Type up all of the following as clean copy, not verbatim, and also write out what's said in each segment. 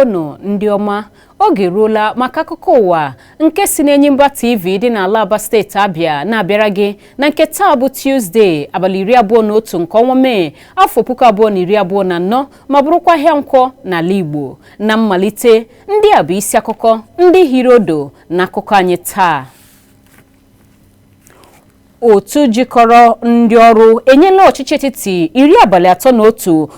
Ndewonụ, ndị ọma. Oge eruola maka akụkọ ụwa nke si n'Enyimba TV dị n'ala Aba, steeti Abịa, na-abịara gị na nke taa bụ Tuzdee, abalị 21 nke ọnwa Mee, afọ 2024, ma bụrụkwa ahịa Nkwọ n'ala Igbo. Na mmalite, ndị a bụ isi akụkọ ndị hiri odo na akụkọ anyị taa. Otu jikọrọ ndị ọrụ enyela ọchịchị etiti 31 abalị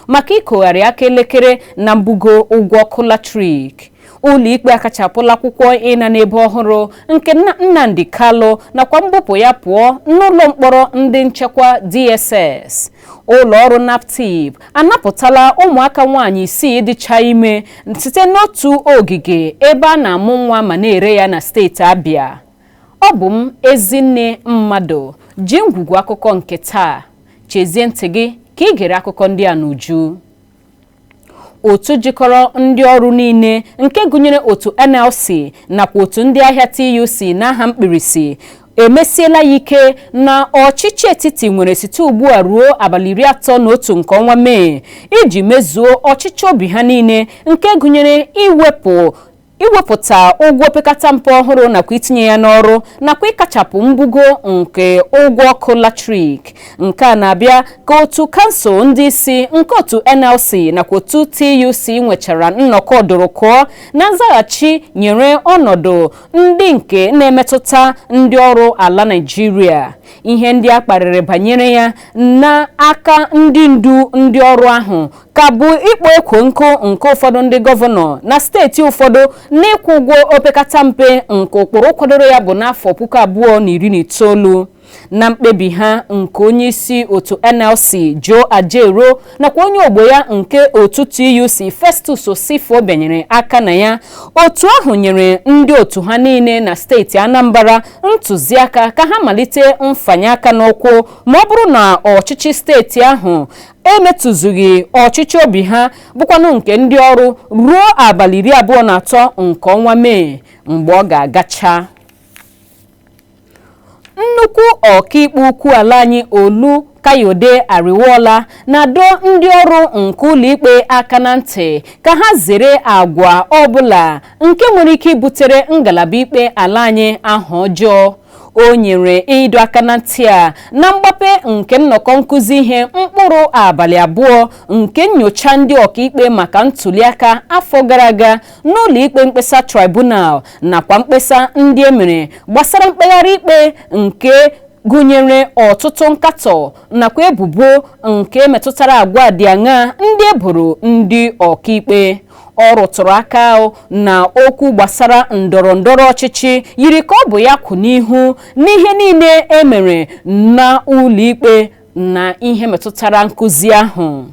maka ịkụgharị aka elekere na mbugo ụgwọ ọkụ latrik. Ụlọikpe akachapụla akwụkwọ ịna n'ebe ọhụrụ nke Nnamdi Kanu nakwa mbupụ ya pụọ n'ụlọ mkpọrọ ndị nchekwa DSS. Ụlọ ọrụ NAPTIP anapụtala ụmụaka nwaanyị isii dịcha ime site n'otu ogige ebe a na-amụ nwa ma na-ere ya na steeti Abịa. Ọ bụ m, Ezinne Mmadụ, ji ngwugwu akụkọ nke taa. Chezie ntị gị ka ị gere akụkọ ndị a n'uju. Otu jikọrọ ndị ọrụ niile, nke gụnyere otu NLC nakwa otu ndị ahịa TUC n'aha mkpirisi, emesiela ya ike na ọchịchị etiti nwere site ugbu a ruo abalị 31 nke ọnwa Mee iji mezuo ọchịchị obi ha niile, nke gụnyere iwepụta ụgwọ opekata mpe ọhụrụ nakwa itinye ya n'ọrụ, nakwa ịkachapụ mbugo nke ụgwọ ọkụ latrik. Nke a na-abịa ka otu kansụl ndị isi nke otu NLC nakwa otu TUC nwechara nnọkọ ọdụrụkụọ na nzaghachi nyere ọnọdụ ndị nke na-emetụta ndị ọrụ ala Naịjirịa. Ihe ndị a kparịrị banyere ya n'aka ndị ndu ndị ọrụ ahụ ka bụ ịkpọ ekwo nkụ nke ụfọdụ ndị gọvanọ na steeti ụfọdụ n'ịkwụ ụgwọ opekata mpe nke ụkpụrụ kwadoro ya bụ n'afọ 2019. Na mkpebi ha, nke onye isi otu NLC Joe Ajaero nakwa onye ogbo ya nke otu TUC Festus Osifo bịanyere aka na ya, otu ahụ nyere ndị otu ha niile na steeti Anambra ntụziaka ka ha malite mfanye aka n'ụkwụ ma ọ bụrụ na ọchịchị steeti ahụ emetụzughị ọchịchị obi ha, bụkwanụ nke ndị ọrụ, ruo abalị 23 nke ọnwa Mee mgbe ọ ga-agacha. Nnukwu ọkaikpe ukwu ala anyị, Olu Kayode Ariwoola, na-adọ ndị ọrụ nke ụlọikpe aka na ntị ka ha zere agwa ọbụla nke nwere ike ibutere ngalaba ikpe ala anyị aha ọjọọ. O nyere ịdọ aka na ntị a na mgbape nke nnọkọ nkụzi ihe mkpụrụ abalị 2 nke nyocha ndị ọkaikpe maka ntuliaka afọ gara aga n'ụlọ ikpe mkpesa tribunal nakwa mkpesa ndị e mere gbasara mkpegharị ikpe, nke gụnyere ọtụtụ nkatọ nakwa ebubo nke metụtara agwa dị aṅaa ndị eboro ndị ọkaikpe. Ọ rụtụrụ aka na okwu gbasara ndọrọ ndọrọ ọchịchị yiri ka ọ bụ ya kwụ n'ihu n'ihe niile e mere na ụlọikpe na ihe metụtara nkụzi ahụ.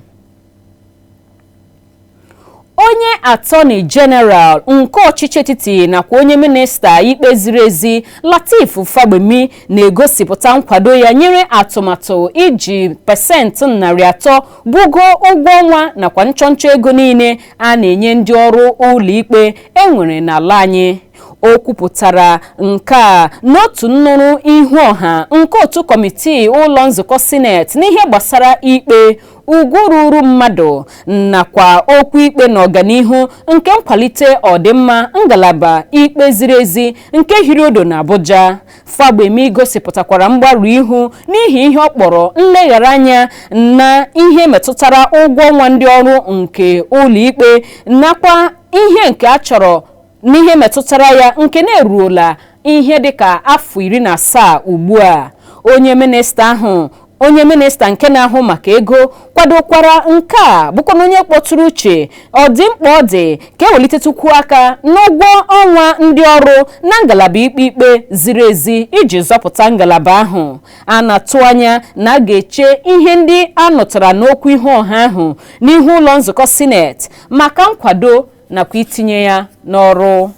Onye Attorney General nke ọchịchị etiti nakwa onye minista ikpe ziri ezi, Lateef Fagbemi, na-egosipụta nkwado ya nyere atụmatụ iji 3% bugo ụgwọ ọnwa nakwa nchọnchọ ego niile a na-enye ndị ọrụ ụlọikpe enwere n'ala anyị. O kwupụtara nke a n'otu nnụrụ ihu ọha nke otu kọmitii ụlọ nzukọ sineti n'ihe gbasara ikpe, ugwu ruru mmadụ nakwa okwu ikpe na ọganihu nke nkwalite ọdịmma ngalaba ikpe ziri ezi, nke hiri odo na Abuja. Fagbemi gosipụtakwara mgbarụ ihu n'ihi ihe ọ kpọrọ nleghara anya na ihe metụtara ụgwọ ọnwa ndị ọrụ nke ụlọikpe nakwa ihe nke a chọrọ n'ihe metụtara ya, nke na-eruola ihe dịka afọ 17 ugbu a. Onye minista ahụ, onye minista nke na-ahụ maka ego, kwadokwara nke a, bụkwa na onye kpọtụrụ uche ọ dị mkpa ọ dị ka ewelitetụkwu aka n'ụgwọ ọnwa ndị ọrụ na ngalaba ikpe ikpe ziri ezi iji zọpụta ngalaba ahụ. A na-atụ anya na a ga-eche ihe ndị a nụtara n'okwu ihe ọha ahụ n'ihu ụlọ nzukọ sineti maka nkwado nakwa itinye ya n'ọrụ.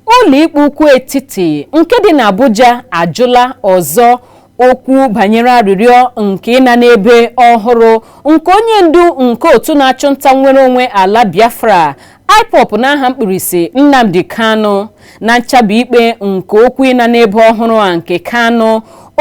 Ụlọikpe ukwu etiti nke dị n'Abuja ajụla ọzọ okwu banyere arịrịọ nke ịna n'ebe ọhụrụ nke onye ndu nke otu na-achụ nta nnwere onwe ala Biafra IPOB n'aha mkpirisi, Nnamdi Kanu. Na nchabi ikpe nke okwu ịna n'ebe ọhụrụ a nke Kanu,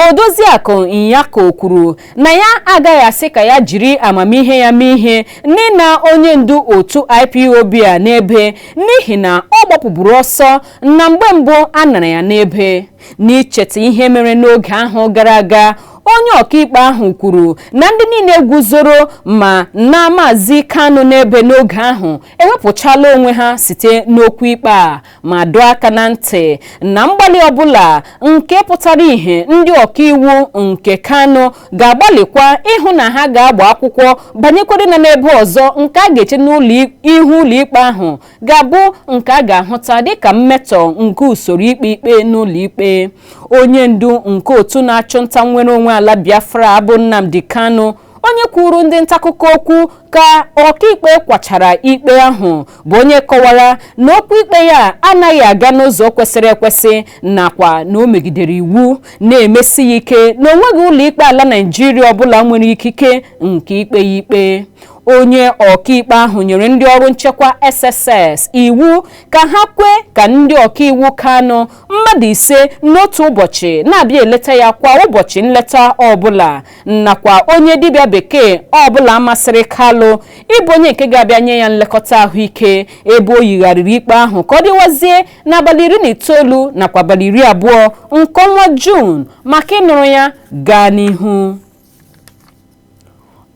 Odoziakụ Nyako kwuru na ya agaghị asị ka ya jiri amamihe ya mee ihe n'ịna onye ndu otu IPOB a n'ebe, n'ihi na ọ gbapụburu ọsọ na mgbe mbụ a nara ya n'ebe. N'icheta ihe mere n'oge ahụ gara aga, onye ọkaikpe ahụ kwuru na ndị niile guzoro ma na Maazị Kanu n'ebe n'oge ahụ ewepụchala onwe ha site n'okwu ikpe a, ma dọọ aka na ntị na mgbalị ọbụla nke pụtara ìhè, ndị ọkaiwu nke Kanu ga-agbalịkwa ịhụ na ha ga-agba akwụkwọ banyekwere na n'ebe ọzọ nke a ga-eche n'ụlọ ihu ụlọikpe ahụ ga-abụ nke a ga-ahụta dịka mmetọ nke usoro ikpe ikpe n'ụlọ ikpe. Onye ndu nke otu na-achụ nta nnwere onwe ala Biafra bụ Nnamdi Kanu, onye kwuru ndị ntaakụkọ okwu ka ọkaikpe kwachara ikpe ahụ, bụ onye kọwara na okwu ikpe ya anaghị aga n'ụzọ kwesịrị ekwesị nakwa na o megidere iwu, na-emesi ya ike na onweghị ụlọikpe ala Naịjirịa ọbụla nwere ikike nke ikpe ya ikpe. Onye ọkaikpe ahụ nyere ndị ọrụ nchekwa SSS iwu ka ha kwe ka ndị ọkaiwu Kanu mmadụ 5 n'otu ụbọchị na-abịa eleta ya kwa ụbọchị nleta ọbụla, nakwa onye dibịa bekee ọbụla masịrị Kalụ ịbụ onye nke ga-abịa nye ya nlekọta ahụike, ebe o yigharịrị ikpe ahụ ka ọ dịwazie n'abalị 19 nakwa abalị 20 nke ọnwa Juun maka ịnụrụ ya gaa n'ihu.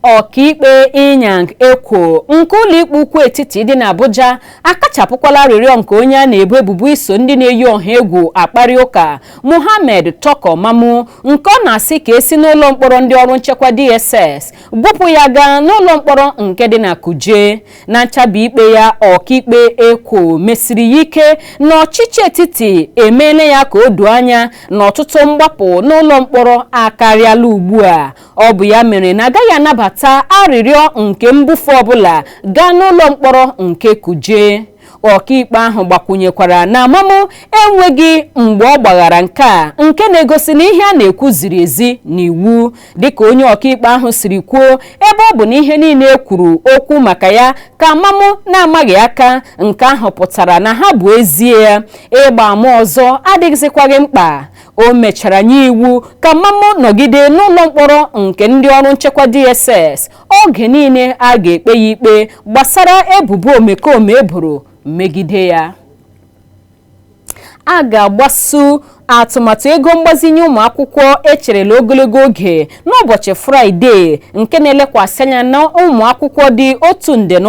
Ọkaikpe Inyang Ekwo nke ụlọikpe ukwu etiti dị n'Abuja akachapụkwala arịrịọ nke onye a na-ebo ebubo iso ndị na-eyi ọha egwu akparị ụka, Muhammed Toko Mamu, nke ọ na-asị ka esi n'ụlọ mkpọrọ ndị ọrụ nchekwa DSS bupụ ya gaa n'ụlọ mkpọrọ nke dị na Kuje. Na nchabi ikpe ya, ọkaikpe Ekwo mesiri ya ike na ọchịchị etiti emeela ya ka o doo anya na ọtụtụ mgbapụ n'ụlọ mkpọrọ akarịala ugbu a. Ọ bụ ya mere na agaghị anabata arịrịọ nke mbufe ọbụla gaa n'ụlọ mkpọrọ nke Kuje. Ọkaikpe ahụ gbakwunyekwara na amamụ enweghị mgbe ọ gbaghara nke a, nke na-egosi na ihe a na-ekwu ziri ezi n'iwu. Dịka onye ọkaikpe ahụ siri kwuo, ebe ọ bụ na ihe niile e kwuru okwu maka ya ka amamụ na-amaghị aka, nke ahụ pụtara na ha bụ ezie, ịgba ama ọzọ adịghịzikwaghị mkpa. O mechara nye iwu ka Mamụ nọgide n'ụlọ mkpọrọ nke ndị ọrụ nchekwa DSS oge niile a ga-ekpe ya ikpe gbasara ebubo omekome eboro megide ya. A ga-agbaso atụmatụ ego mgbazinye ụmụ akwụkwọ echerela ogologo oge n'ụbọchị Fraịde, nke na-elekwasị anya na ụmụ akwụkwọ dị 1.2 nde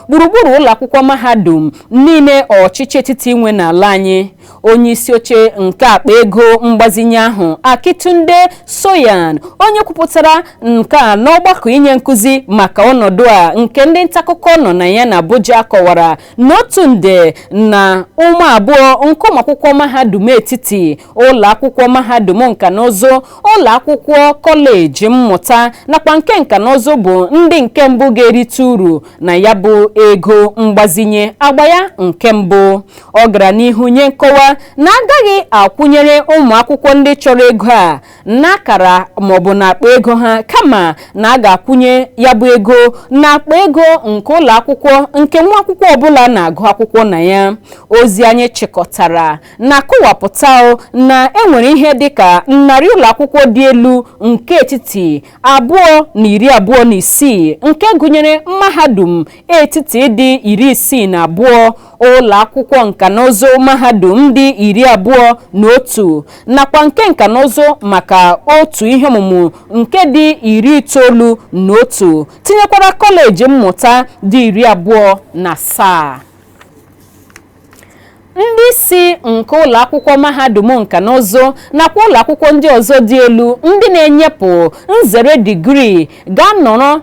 gburugburu ụlọ akwụkwọ mahadum niile ọchịchị etiti nwe n'ala anyị. Onye isi oche nke akpa ego mgbazinye ahụ, Akintunde Soyan, onye kwupụtara nke a n'ọgbakọ inye nkụzi maka ọnọdụ a nke ndị ntaakụkọ nọ na ya na Abuja, kọwara na 1.2 nde nke ụmụ akwụkwọ mahadum etiti, ụlọ akwụkwọ mahadum nka na ụzụ, ụlọ akwụkwọ kọleji mmụta nakwa nke nka na ụzụ bụ ndị nke mbụ ga-erite uru na ya bụ ego mgbazinye agba ya nke mbụ. Ọ gara n'ihu nye nkọwa na agaghị akwụnyere ụmụ akwụkwọ ndị chọrọ ego a n'akara maọbụ n'akpa ego ha, kama na a ga-akwụnye ya bụ ego n'akpa ego nke ụlọ akwụkwọ nke nwa akwụkwọ ọbụla na-agụ akwụkwọ na ya. Ozi anyị chịkọtara na-akọwapụta na enwere ihe dịka narị ụlọ akwụkwọ dị elu nke etiti 226, nke gụnyere mahadum etiti dị 62, ụlọ akwụkwọ nka na ụzụ mahadum dị 21, nakwa nke nka na ụzụ maka otu ihe ọmụmụ nke dị 91, tinyekwara kọleji mmụta dị 27. Ndị isi nke ụlọ akwụkwọ mahadum nka na ụzụ nakwa ụlọ akwụkwọ ndị ọzọ dị elu ndị na-enyepụ nzere digrii ga-anọrọ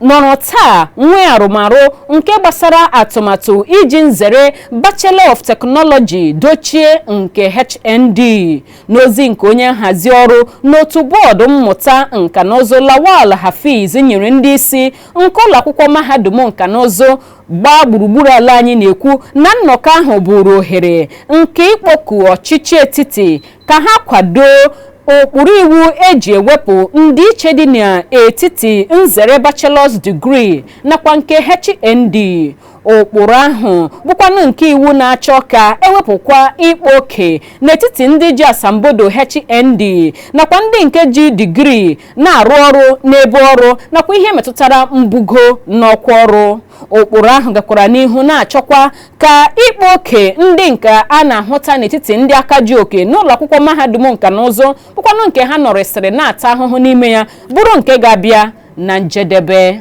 nọrọ taa nwee arụmarụ nke gbasara atụmatụ iji nzere Bachelor of Technology dochie nke HND. N'ozi nke onye nhazi ọrụ n'otu bọọdụ mmụta nka na ụzụ, Lawal Hafiz, nyere ndị isi nke ụlọ akwụkwọ mahadum nka na ụzụ gbaa gburugburu ala anyị, na-ekwu na nnọkọ ahụ bụrụ ohere nke ịkpọku ọchịchị etiti ka ha kwado ụkpụrụ iwu eji ewepụ ndịiche dị n'etiti nzere bachelor's degree nakwa nke HND. Ụkpụrụ ahụ bụkwanụ nke iwu na-achọ ka ewepụkwa ịkpa oke n'etiti ndị ji asambodo HND nakwa ndị nke ji digrii na-arụ ọrụ n'ebe ọrụ, nakwa ihe metụtara mbugo n'ọkwa ọrụ. Ụkpụrụ ahụ gakwara n'ihu na-achọkwa ka ịkpa oke ndị nke a na-ahụta n'etiti ndị aka ji oke n'ụlọ akwụkwọ mahadum nka na ụzụ, bụkwanụ nke ha nọrịsịrị na-ata ahụhụ n'ime ya, bụrụ nke ga-abịa na njedebe.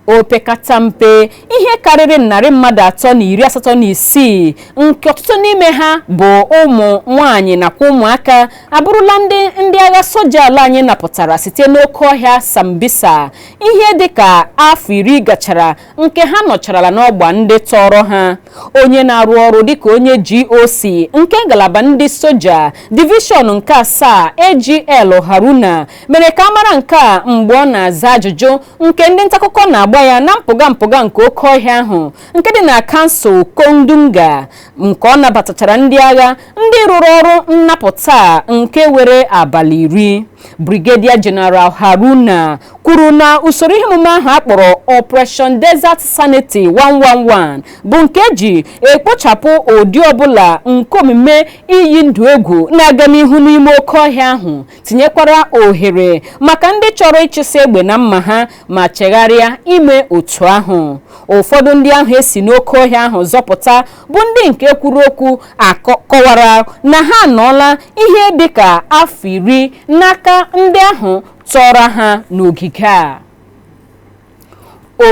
Opekata mpe ihe karịrị 386, nke ọtụtụ n'ime ha bụ ụmụ nwanyị nakwa ụmụaka, abụrụla ndị agha soja ala anyị napụtara site n'oke ọhịa Sambisa ihe dịka afọ 10 gachara nke ha nọcharala n'ọgba ndị tọrọ ha. Onye na-arụ ọrụ dịka onye GOC nke ngalaba ndị soja divishọn nke asaa, AGL Haruna, mere ka a mara nke a mgbe ọ na-aza ajụjụ nke ndị ntaakụkọ na-agba ya na mpụga mpụga nke oke ọhịa ahụ nke dị na kansụl Kondunga, nke ọ nabatachara ndị agha ndị rụrụ ọrụ nnapụta nke were abalị 10. Brigadier General Haruna kwuru na usoro ihe omume ahụ akpọrọ Operation Desert Sanity 111 bụ nke eji ekpochapụ ụdị ọbụla nke omume iyi ndụ egwu na-aga n'ihu n'ime oke ọhịa ahụ, tinyekwara ohere maka ndị chọrọ ịchịsa egbe na mma ha ma chegharịa ime otu ahụ. Ụfọdụ ndị ahụ esi n'oke ọhịa ahụ zọpụta bụ ndị nke kwuru okwu akọwara na ha anọọla ihe dịka afọ 10 n'aka ndị ahụ tọrọ ha n'ogige a.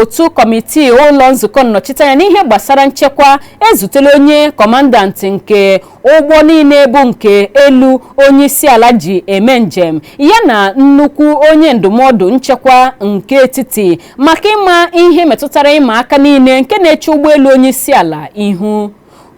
Otu kọmitii ụlọ nzukọ nnọchiteanya n'ihe gbasara nchekwa ezutela onye kọmandantị nke ụgbọ niile bụ nke elu onye isi ala ji eme njem, ya na nnukwu onye ndụmọdụ nchekwa nke etiti, maka ịma ihe metụtara ịma aka niile nke na-eche ụgbọelu onye isi ala ihu.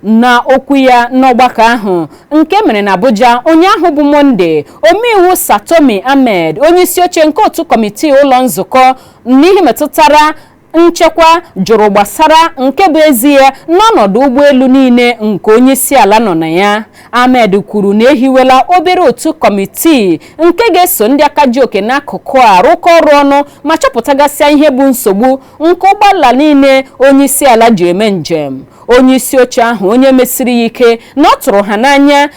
Na okwu ya n'ọgbakọ ahụ nke mere na Abuja ụnyaahụ bụ Mọnde, omeiwu Satomi Ahmed, onye isi oche nke otu kọmitii ụlọ nzukọ n'ihe metụtara nchekwa, jụrụ gbasara nke bụ ezie n'ọnọdụ ụgbọelu niile nke onye isi ala nọ na ya. Ahmed kwuru na ehiwela obere otu kọmitii nke ga-eso ndị aka ji oke n'akụkụ a rụkọ ọrụ ọnụ ma chọpụtagasịa ihe bụ nsogbu nke ụgbọala niile onye isi ala ji eme njem. Onye isi oche ahụ, onye mesiri ya ike na ọ tụrụ ha n'anya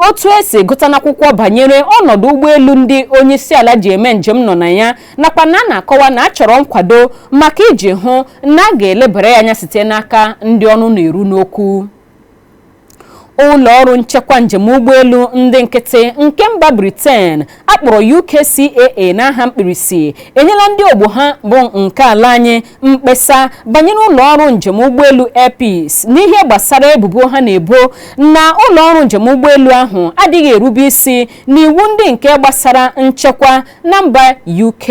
otu esi gụta n'akwụkwọ banyere ọnọdụ ụgbọelu ndị onye isi ala ji eme njem nọ na ya, nakwa na a na-akọwa na a chọrọ nkwado maka iji hụ na a ga-elebara ya anya site n'aka ndị ọnụ na-eru n'okwu. Ụlọ ọrụ nchekwa njem ụgbọelu ndị nkịtị nke mba Britain akpọrọ UKCAA n'aha mkpirisi enyela ndị ogbo ha bụ nke ala anyị mkpesa banyere ụlọ ọrụ njem ụgbọelu Air Peace n'ihe gbasara ebubo ha na-ebo na ụlọ ọrụ njem ụgbọelu ahụ adịghị erube isi n'iwu ndị nke gbasara nchekwa na mba UK.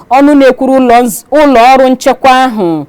Ọnụ na-ekwuru ụlọ ọrụ nchekwa ahụ,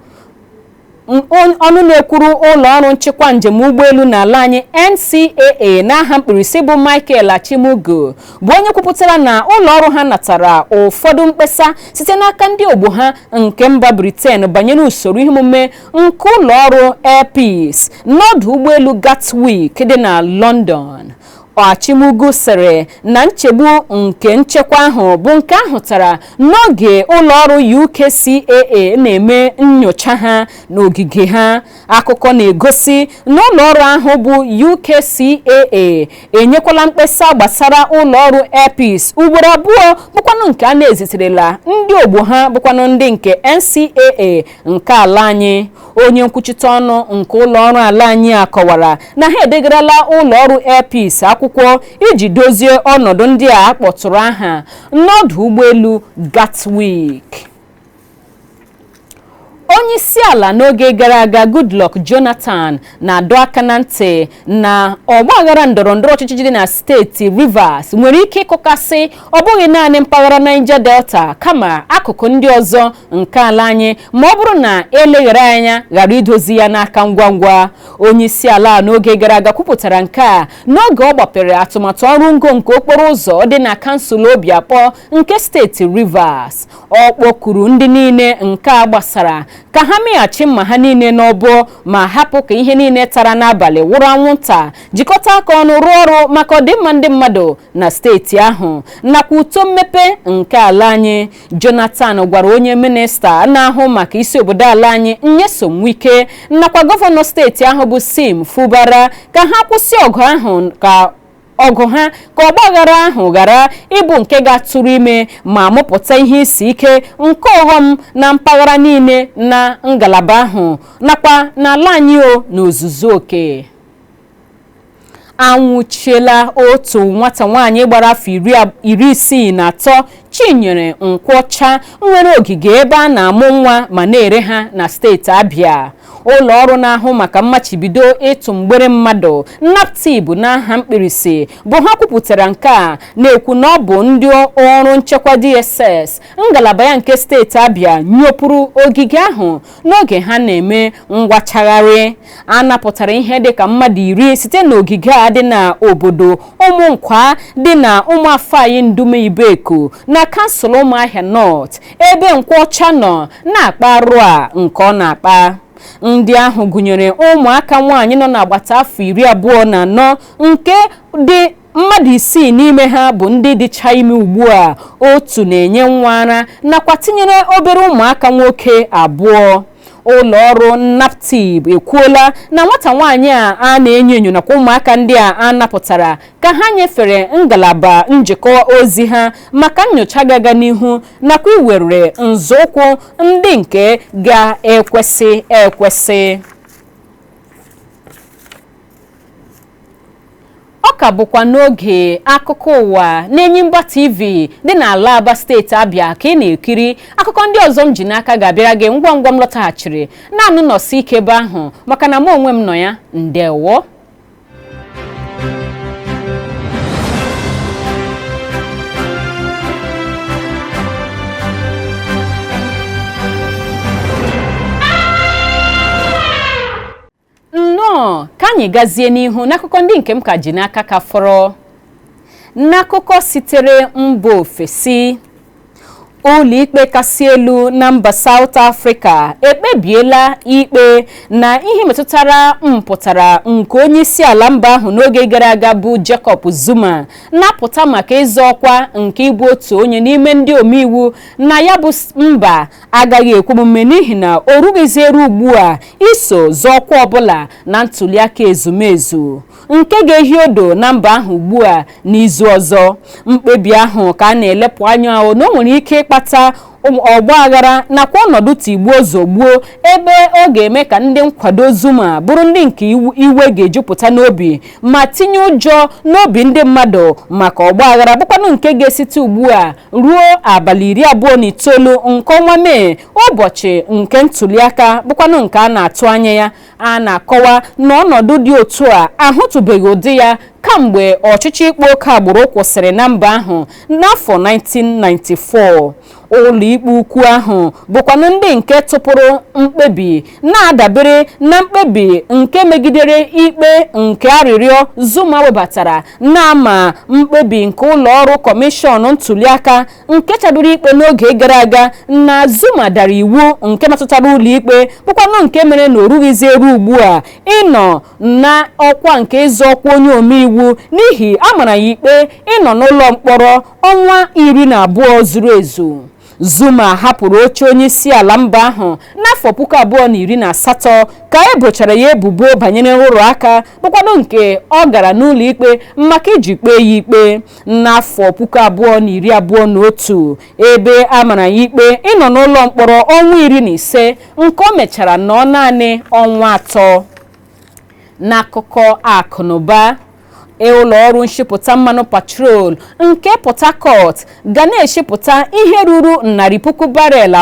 ọnụ na-ekwuru ụlọ ọrụ nchịkwa njem ụgbọelu n'ala anyị NCAA n'aha mkpirisi, bụ Michael Achimugu, bụ onye kwupụtara na ụlọ ọrụ ha natara ụfọdụ mkpesa site n'aka ndị ogbo ha nke mba Britain banyere usoro ihe omume nke ụlọ ọrụ Air Peace n'ọdụ ụgbọelu Gatwick dị na London. Achimugu sịrị na nchegbu nke nchekwa ahụ bụ nke ahụtara n'oge ụlọọrụ UKCAA na-eme nyocha ha n'ogige ha. Akụkọ na-egosi na ụlọọrụ ahụ bụ UKCAA enyekwala mkpesa gbasara ụlọọrụ Air Peace ugboro abụọ, bụkwanụ nke a na-eziterela ndị ogbo ha, bụkwanụ ndị nke NCAA nke ala anyị. Onye nkwuchite ọnụ nke ụlọọrụ ala anyị a kọwara na ha edegarala ụlọọrụ Air Peace akwụkwọ iji dozie ọnọdụ ndị a kpọtụrụ aha n'ọdụ ụgbọelu Gatwick. Onye isi ala n'oge gara aga, Goodluck Jonathan, na-adọ aka na ntị na ọgbaghara ndọrọ ndọrọ ọchịchị dị na steeti Rivers nwere ike ịkụkasị ọ bụghị naanị mpaghara Niger Delta kama akụkụ ndị ọzọ nke ala anyị, ma ọ bụrụ na eleghara anya ghara idozi ya n'aka ngwa ngwa. Onye isi ala n'oge gara aga kwupụtara nke a n'oge ọ gbapere atụmatụ ọrụ ngo nke okporo ụzọ dị na kansụl Obiakpọ nke steeti Rivers. Ọ kpọkuru ndị niile nke a gbasara Ka ha mịghachi mma ha niile n'ọbọ ma hapụ ka ihe niile tara n'abalị wụrụ anwụnta, jikọta aka ọnụ rụọ ọrụ maka ọdịmma ndị mmadụ na steeti ahụ nakwa uto mmepe nke ala anyị. Jonathan gwara onye minista na-ahụ maka isi obodo ala anyị, Nyesom Wike, nakwa gọvanọ steeti ahụ bụ Sim Fubara ka ha kwụsị ọgụ ahụ, ka ọgụ ha, ka ọgbaghara ahụ ghara ịbụ nke ga-atụrụ ime ma mụpụta ihe isi ike nke ọghọm na mpaghara niile na ngalaba ahụ nakwa n'ala anyị o n'ozuzu oke. Anwụchiela otu nwata nwaanyị gbara afọ 63, Chinyere Nkwọcha, nwere ogige ebe a na-amụ nwa ma na-ere ha na steeti Abịa. Ụlọ ọrụ na-ahụ maka mmachibido ịtụ mgbere mmadụ, NAPTIP n'aha mkpirisi, bụ ha kwupụtara nke a, na-ekwu na ọ bụ ndị ọrụ nchekwa DSS ngalaba ya nke steeti Abịa nyopụrụ ogige ahụ n'oge ha na-eme ngwachagharị. A napụtara ihe dịka mmadụ 10 site n'ogige a dị na obodo Ụmụnkwa dị na Ụmụafayi Ndume Ibeku na kansụl Ụmụahịa North, ebe Nkwọcha nọ na-akpa arụ a nke ọ na-akpa. Ndị ahụ gụnyere ụmụaka nwaanyị nọ n'agbata afọ 24, nke dị mmadụ isii n'ime ha bụ ndị dịcha ime ugbu a, otu na-enye nwa ara, nakwa tinyere obere ụmụaka nwoke abụọ. Ụlọ ọrụ NAPTIP ekwuola na nwata nwaanyị a a na-enyo enyo nakwa ụmụaka ndị a a napụtara ka ha nyefere ngalaba njikọ ozi ha maka nyocha ga-aga n'ihu nakwa iwere nzọụkwụ ndị nke ga-ekwesị ekwesị. Ọ ka bụkwa n'oge akụkọ ụwa n'Enyimba TV dị n'ala Aba, steeti Abịa, ka ị na-ekiri akụkọ ndị ọzọ m ji n'aka ga-abịara gị ngwa ngwa m lọtaghachiri. Naanị nọsi ike ebe ahụ, maka na mụ onwe m nọ ya. Ndewo. Nnọọ, ka anyị gazie n'ihu n'akụkọ ndị nke m ka ji n'aka ka fọrọ. N'akụkọ sitere mba ofesi, ụlọikpe kasị elu na mba South Africa ekpebiela ikpe na ihe metụtara mpụtara nke onye isi ala mba ahụ n'oge gara aga bụ Jacob Zuma na-apụta maka ịzọ ọkwa nke ịbụ otu onye n'ime ndị omeiwu na ya bụ mba agaghị ekwe omume, n'ihi na o rughịzi eru ugbu a iso zọọ ọkwa ọbụla na ntuliaka ezumezu nke ga-ehi odo na mba ahụ ugbu a n'izu ọzọ. Mkpebi ahụ ka a na-elepụ anya na o nwere ike ịkpata ọgba aghara nakwa ọnọdụ tigbuo zọgbuo, ebe ọ ga-eme ka ndị nkwado Zuma bụrụ ndị nke iwe ga-ejupụta n'obi ma tinye ụjọ n'obi ndị mmadụ maka ọgba aghara, bụkwanụ nke ga-esite ugbu a ruo abalị 29 nke ọnwa Mee, ụbọchị nke ntuliaka, bụkwanụ nke a na-atụ anya ya. A na-akọwa na ọnọdụ dị otu a ahụtụbeghị ụdị ya kamgbe ọchịchị ịkpa oke agbụrụ kwụsịrị na mba ahụ n'afọ 1994. Ụlọikpe ukwu ahụ bụkwanụ ndị nke tụpụrụ mkpebi na-adabere na mkpebi nke megidere ikpe nke arịrịọ Zuma webatara na-ama mkpebi nke ụlọ ọrụ kọmishọn ntuliaka nke chadoro ikpe n'oge gara aga na Zuma dara iwu nke metụtara ụlọikpe, bụkwanụ nke mere na o rughịzi eru ugbu a ịnọ na ọkwa nke ịzọ ọkwa onye omeiwu, n'ihi a mara ya ikpe ịnọ n'ụlọ mkpọrọ ọnwa 12 zuru ezu. Zuma hapụrụ oche onye isi ala mba ahụ n'afọ 2018 ka e bochara ya ebubo banyere nrụrụ aka, bụkwanụ nke ọ gara n'ụlọ ikpe maka iji kpee ya ikpe n'afọ 2021, ebe a mara ya ikpe ịnọ n'ụlọ mkpọrọ ọnwa 15, nke o mechara nọ naanị ọnwa 3. N'akụkọ akụnụba, ụlọ ọrụ nshipụta mmanụ petrol nke Port Harcourt ga na-eshipụta ihe ruru 210,000 barrel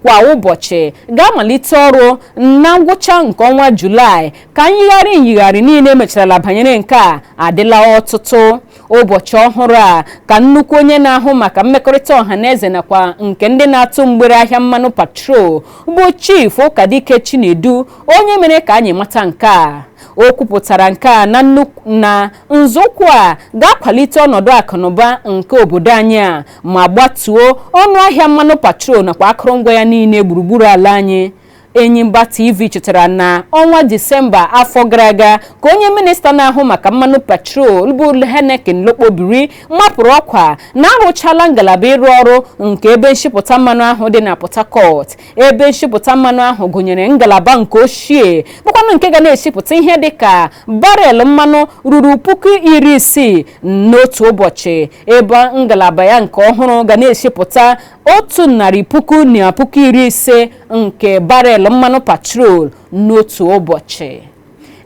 kwa ụbọchị ga-amalite ọrụ na ngwụcha nke ọnwa Julaị, ka nyigharị nyigharị niile mecharala banyere nke a adịla ọtụtụ ụbọchị ọhụrụ a. Ka nnukwu onye na-ahụ maka mmekọrịta ọha na eze nakwa nke ndị na-atụ mgbere ahịa mmanụ petrol bụ Chief Ụkadike Chinedu, onye mere ka anyị mata nke a. O kwupụtara nke a na na nzọụkwụ a ga-akwalite ọnọdụ akụnụba nke obodo anyị a ma gbatuo ọnụ ahịa mmanụ patrol nakwa akụrụngwa ya niile gburugburu ala anyị. Enyimba TV chetara na ọnwa Disemba afọ gara aga ka onye minista na-ahụ maka mmanụ petrol bụ Heineken Lokpobiri mapụrụ ọkwa na arụchala ngalaba ịrụ ọrụ nke ebe nshipụta mmanụ ahụ dị na Port Harcourt. Ebe nshipụta mmanụ ahụ gụnyere ngalaba nke ochie, bụkwanụ nke ga na-eshipụta ihe dịka barel mmanụ ruru 60,000 n'otu ụbọchị, ebe ngalaba ya nke ọhụrụ ga na-eshipụta 150,000 nke barel mmanụ patrol n'otu ụbọchị.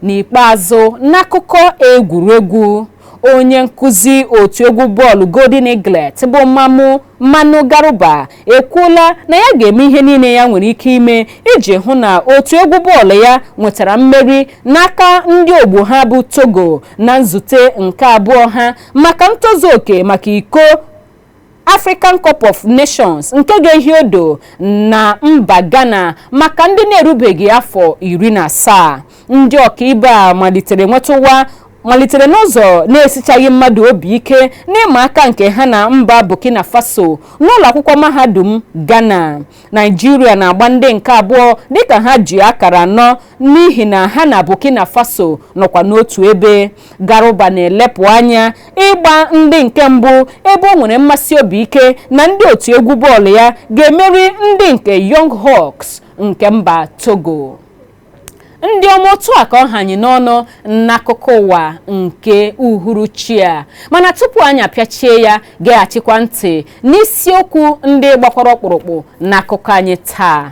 N'ikpeazụ, n'akụkọ egwuregwu, onye nkụzi otu egwu bọọlụ Golden Eaglet bụ Mamu Manu Garuba ekwuola na ya ga-eme ihe niile ya nwere ike ime iji hụ na otu egwu bọọlụ ya nwetara mmeri n'aka ndị ogbo ha bụ Togo na nzute nke abụọ ha maka ntozu oke maka iko African Cup of Nations nke ga-ehi odo na mba Ghana maka ndị na-erubeghị afọ 17. Ndị ọkaibe a malitere nwetụwa malitere n'ụzọ na-esichaghị mmadụ obi ike n'ịma aka nke ha na mba Burkina Faso n'ụlọ akwụkwọ mahadum Ghana. Naijiria na-agba ndị nke abụọ dịka ha ji akara anọ n'ihi na ha na Burkina Faso nọkwa n'otu ebe. Garuba na-elepụ anya ịgba ndị nke mbụ, ebe o nwere mmasị obi ike na ndị otu egwu bọọlụ ya ga-emeri ndị nke Young Hawks nke mba Togo. Ndị ọma, otu a ka ọ hanye n'ọnụ n'akụkọ ụwa nke uhuruchi a. Mana tupu anyị apịachie ya, geghachikwa ntị n'isiokwu ndị gbakwara ọkpụrụkpụ n'akụkọ anyị taa.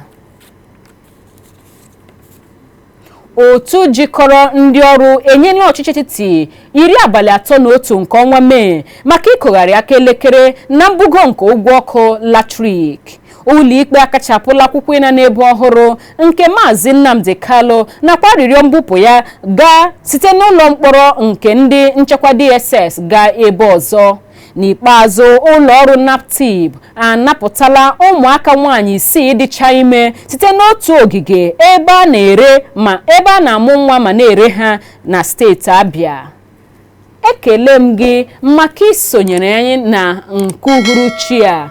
Otu jikọrọ ndị ọrụ enyela ọchịchị etiti 31 nke ọnwa Mee maka ịkụgharị aka elekere na mbugo nke ụgwọ ọkụ latrik. Ụlọikpe akachapụla akwụkwọ ịna n'ebe ọhụrụ nke Maazị Nnamdi Kanu nakwa arịrịọ mbupụ ya gaa site n'ụlọ mkpọrọ nke ndị nchekwa DSS gaa ebe ọzọ. N'ikpeazụ, ụlọ ọrụ NAPTIP anapụtala ụmụaka nwaanyị isii dịcha ime site n'otu ogige ebe a na-ere ma ebe a na-amụ nwa ma na-ere ha na steeti Abia. Ekele m gị maka isonyere anyị na nke uhuruchi a.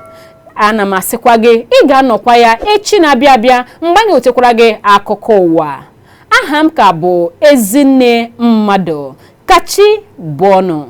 Ana m asịkwa gị ị ga-anọkwa ya echi na-abịa abịa mgbe anyị wetakwara gị akụkọ ụwa. Aha m ka bụ Ezinne Mmadụ. Kachi bụọnụ.